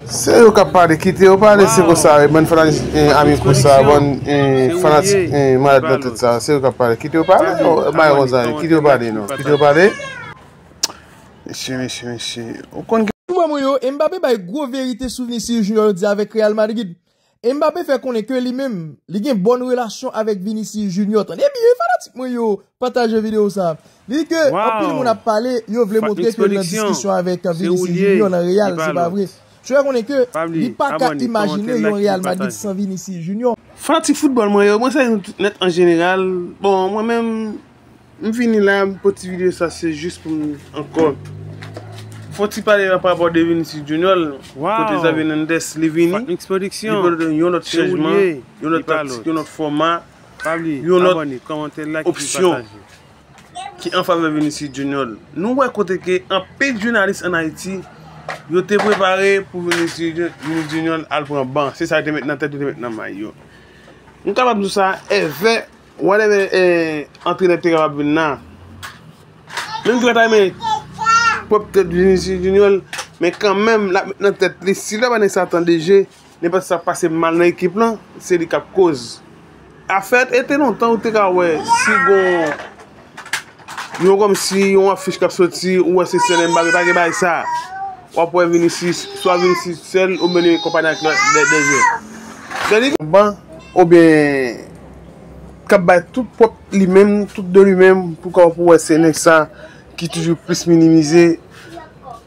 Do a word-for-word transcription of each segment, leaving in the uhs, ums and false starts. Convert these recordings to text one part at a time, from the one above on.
Se yo k ap pale, kite yo pale, se konsa, eh, bann fanatik, eh, ami konsa, bann, eh, fanatik, eh, malad nan tèt sa, se yo k ap pale, kite yo pale, non, bay konsa, kite yo pale, non, kite yo pale. Mesye, mesye, mesye, ou konn ki Fanatik mwen yo, Mbappé bay gwo verite sou Vinicius Junior, yo di avèk Real Madrid. Mbappé fè konnen ke li menm, li gen bòn relasyon avèk Vinicius Junior. Tande byen, fanatik mwen yo, pataje videyo sa. Li di ke anpil moun ap pale, yo vle montre ke l nan diskisyon avèk Vinicius Junior nan Real, se pa vre. Chou fè konnen ke li pa ka imajine yon Real Madrid san Vinicius Junior. Fanatik foutbòl mwen yo, mwen salye nou tout nèt an jeneral. Bon, mwen menm, m vini la, m pote ti videyo sa, se jis pou m ankò fè yon ti pale pa rapò de Vinicius Junior, kote Xavi Hernandez, li vini, li pote yon lòt chanjman, yon lòt taktik, yon lòt fòma, yon lòt opsyon ki an favè Vinicius Junior. Nou wè kote ke anpil jounalis ann Ayiti, yo te prepare pou Vinicius Ju-, Vinicius Junior al pran ban. Se sa yo te met nan tèt, yo te met nan may yo. M kapab di w sa, èvè, whatever, eh, antrenè te kapab vin la. Menm ki pa ta renmen pwòp tèt Vinicius Junior, men kanmenm, l ap met nan tèt li, si l ap ba nèg sa tan de je, nenpòt sa k pase mal nan ekip lan, se li k ap koz. Afè, e te lontan ou te ka wè, si gon, yon kòmsi, yon afich k ap soti, ou wè se sèl Mbappé, pa gen bagay sa. W ap wè Vinicius, swa Vinicius sèl, oubyen li konpaye ak lòt de, de jwè. Lè li ban, oubyen k ap bay tout pwòp li menm, tout de li menm, pou ka, pou wè se nèg sa ki toujou plis minimize.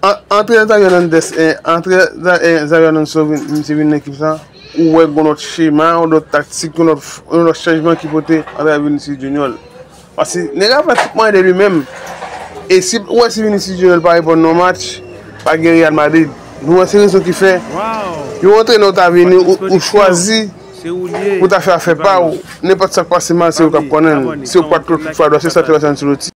An-, antre Xavi Hernandez, eh, antre Za-, eh, Xavi Alonso vin, misye vin nan ekip sa, ou wè gon lòt chema, yon lòt taktik, yon lòt, yon lòt chanjman ki pote antre Vinicius Junior. Paske nèg la fè tout mwayen de li menm. E si ou wè si Vinicius Junior pa reponn nan match, pa gen Real Madrid. Nou wè se rezon ki fè yon antrenè ou ta vini, ou, ou chwazi pou ta fè afè pa ou. Nenpòt sa k pase mal, se ou k ap konnen l. Se ou k pa t fè tout fwa dwa, se sa te pase Ancelotti.